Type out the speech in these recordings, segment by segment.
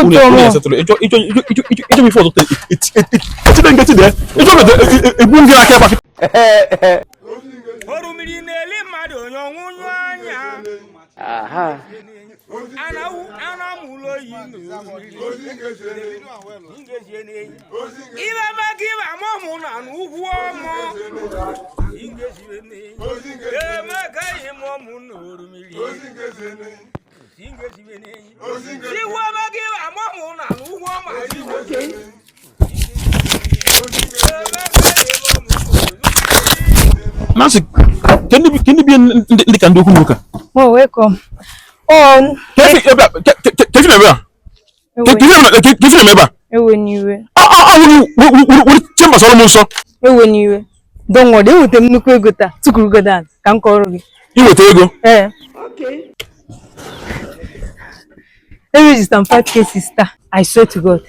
Unu ọmụ. esetụrụ ịchọ ịchọ ịchọ ịchọ ịchọ m ife ọzọ etide nkịtị dị ịchọ m egbu ndị aka ebe a. Orumiri na-eli mmadụ onye ọnwụnyụ anya. Anamụlụ oyi ibe maka ibe amụmụ na n'ugwu ọmụ emeka ihe mụmụ na orumiri igwe maka ibe amụmụ na n'ugwu ọmụ emeka ihe mụmụ. Nancy, kedu bi ndị ka ndị okwu n'ụka? Oh, welcome. Oh, Kefi ebe a, kefi na ebe a? Kefi na ebe a? Ewe n'iwe. Awụrụ wuru chambers ọrụ m nsọ. Ewe n'iwe. Don't worry, eweta m nnukwu ego taa. Tukwurugo dan ka m kọrọ gị. Iweta ego. Ee. E register m 5 cases taa. I swear to God.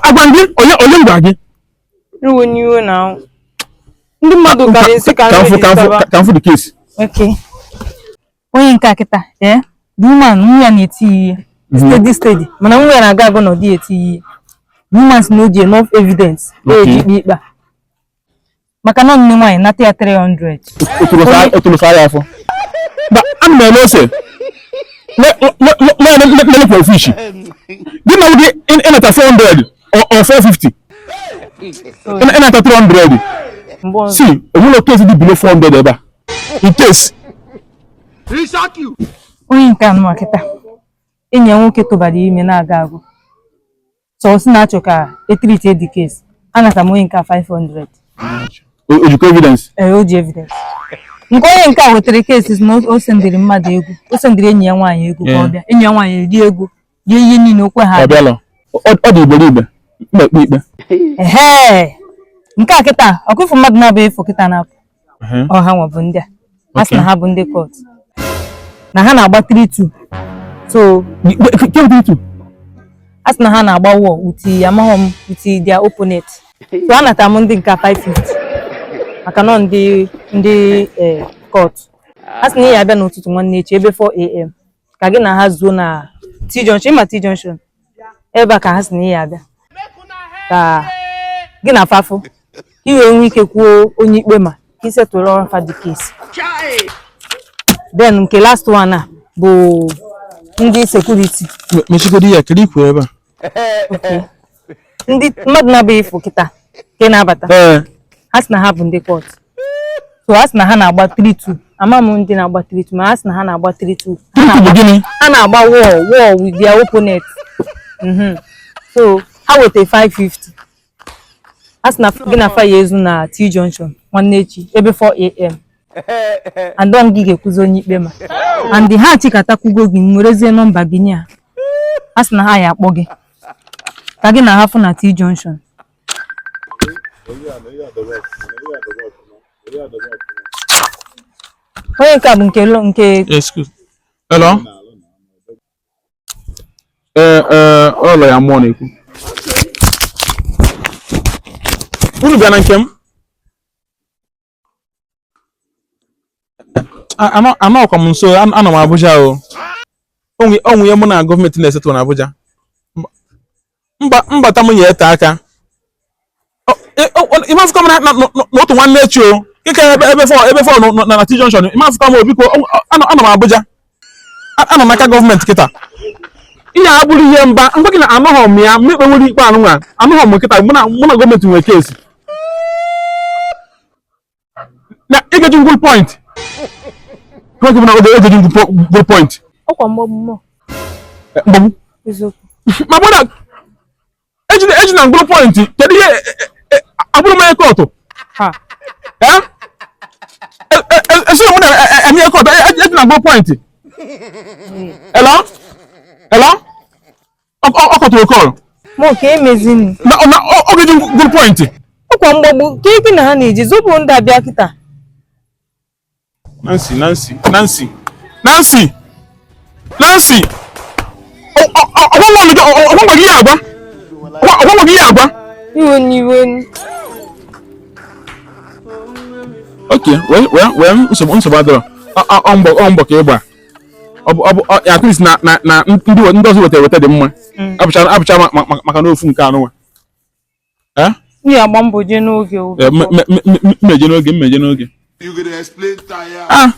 Agwa gị onye onye m gwa gị. Ewe n'iwe na ndị mmadụ gara nsị ka m Ka m fụ ka m fụ register. ka m fụ the case. Okay. Onye nke a kịta, eh? The woman, nwa ya na-eti ya ihe. Steady steady. Mana nwa ya na-aga agụ na ọ dịghị eti ya ihe. The woman sị na o ji enough evidence. Okay. Eji ikpe ikpe a. Maka na ọ nne nwaanyị nata ya 300. Otulu saa ya afọ. Ba ana m ele ose. Na-ele crayfish. Gị na gị ịnata 400 or 450. Ịnata 300. Mgbe ọzọ. See, onwere case dị below 400 ebe a. In case. Onye nke anụma kịta, enyi ya nwoke tụbara ya ime na-aga agụ, so ọ sị na-achọ ka etrite the case. Anata m onye nke a 500. O jikwa evidence. Ee, o ji evidence. Nke onye nke a wetara case si na o sendịrị mmadụ ego, o sendịrị enyi ya nwaanyị ego ka ọ bịa. Enyi ya nwaanyị eri ego, rie ihe niile okwe ha. Ọ bịala. Ọ dị iberibe. Mba ekpe ikpe. Ehe, nke a kịta ọkụfụ mmadụ na-abụghị efu kịta na-apụ ọha nwa bụ ndị a a sị na ha bụ ndị court na ha na-agba 3-2, so Kemgbe a sị na ha na-agba war with, amaghọ m, with their opponent. So anata m ndị nke 550 maka nọ ndị court. A sị na ị ya abịa n'ụtụtụ nwanne echi ebe 4 a.m. ka gị na ha zuo na T junction. Ịma T junction ebe a ka ha sị na ị ya abịa ka gị na fafụ ka ị wee nwee ike kwuo onye ikpe ma ka ị setụrụ ọrụ fa the case. Then nke last one a bụ ndị security. Mechigodi ya, kedu ikwu ebe a? Okay. Ndị mmadụ na-abụghị ifo kịta nke na-abata, ha sị na ha bụ ndị court, so ha sị na ha na-agba 3-2. Ama m ndị na-agba 3-2, ma ha sị na ha na-agba 3-2. Ha 3-2 bụ gịnị? Ha na-agba war war with their opponent. So ha weta 550. Ha sị na gị na fa ya ezu na T junction nwanne echi ebe 4 a.m. and don gị ga-ekwuzi onye ikpe ma and ha chịkọtakwugo gị werezie nọmba gị nye ha. Ha sị na ha ya akpọ gị ka gị na ha fụ na T junction. Onye nke a bụ nke nke Excuse. Hello? Ee, ee, ụlọ ya mmụọ na-ekwu. Unu bịa na nke m? Anọkwa m nso, anọ m Abuja o. Onwe ihe mụ na gọọmenti na-esetụ na Abuja. Mba mbata m nye ete aka. Ịmafụkọ m n'otu nwanne echi o. Kịka ebe fọ na T junction. Ịmafụkọ m o, biko, anọ m Abuja. Anọ m n'aka gọọmenti kịta. Ihe a bụrụ ihe mba ngwa gị na anọghọ m ya mgbe ikpe nwere ikpe anụnwa anụghọ m kịta mụ na gọọmenti nwere case na ịgaji ngwul point ka bụ na oge egeji ngwul point. Ọkwa mgbagbu mmụọ. Mgbagbu. Eziokwu. Ma bụ na eji na ngwul point, kedu ihe abụrụ m onye court? Ha. Esoro m na eme court eji na ngwul point. Hello, hello, ọ kọtụrụ call. Mụ ka emezini. Na oge ji ngwul point. Ọkwa mgbagbu ka ike na ha na-eji zọpụ ndị abịa kịta. Nancy, Nancy, Nancy, Nancy, Nancy, ọgwangwa gị ya agwa, ọgwangwa gị ya agwa. Iwe n'iwe. Ok, wee wee wee, nsogbu adịrọ. Ọ mbọ ka ịgba. Ọ bụ at least na ndị ọzọ wetara eweta dị mma. Abụcha abụcha maka na ofu nke anụnwa. Eh? Ị agba mbọ jee n'oge o. Eh, mmeje n'oge, mmeje n'oge. You gonna explain tire. Ah,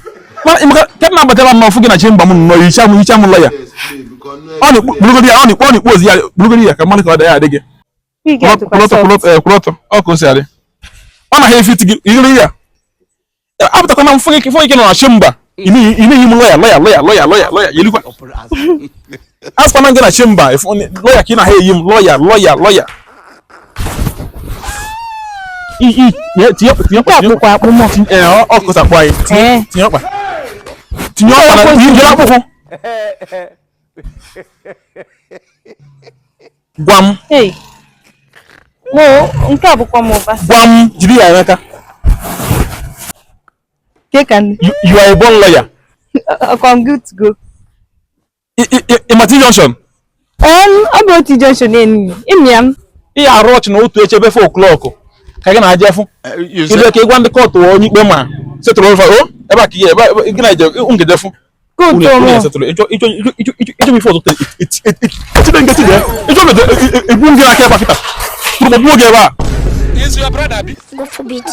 maka kedụ na-abatara m n'ọfụ gị na chamber m nọ hicha m lọya. Explain because no Ọ na-ekpu bulugodi ya, ọ na-ekpu ozi ya, bulugodi ya ka mmadụ ka ọ dị ya adị gị. Ị ga-atụkwa Kwụrụ ọtọ, soft. kwụrụ ọtọ, eh, kwụrụ ọtọ. Ọ ka o si adị. Ọ na ha efit gị, yiri ya. Apụtakwa na mfụ gị nọ na chamber. Ị na-eyi m lọya, lọya, lọya, lọya, lọya, lọya, yelikwa. Asịkwana gị na chamber, lọya ka ị na-ha eyi m, lọya, lọya, lọya. Tinye tinye Nke a bụkwa akpụmọ. Ee, ọ kụsakpụ anyị. Ee. Tinye ọkpa. Tinye ọkpa na tinye akpụkwụ. Gwa m, Hey. Mo, nke a bụkwa m ụba. gwa m, jiri ya n'aka. Ke ka ndị. You are a born lawyer. Ọkwa I'm good to go. Ị ma T junction? Ọ bụ otu junction enyi. Ịmịa m. Ị arụ ọchị na otu echebe 4 o'clock ka gị na-aja efu. You Ile ka ịgwa ndị court onye ikpe ma setụrụ ofe o ebe a ka ihe ebe gị na-eje ngedefu. Kootu Unu ọmụ. esetụrụ ịchọ ịchọ ịchọ ịchọ ịchọ ịchọ ife ọzọ etide nkịtị gị ịchọ mete egbu ndị aka ebe a kịta tụrụ gbuo gị ebe a. Is your brother be? God forbid.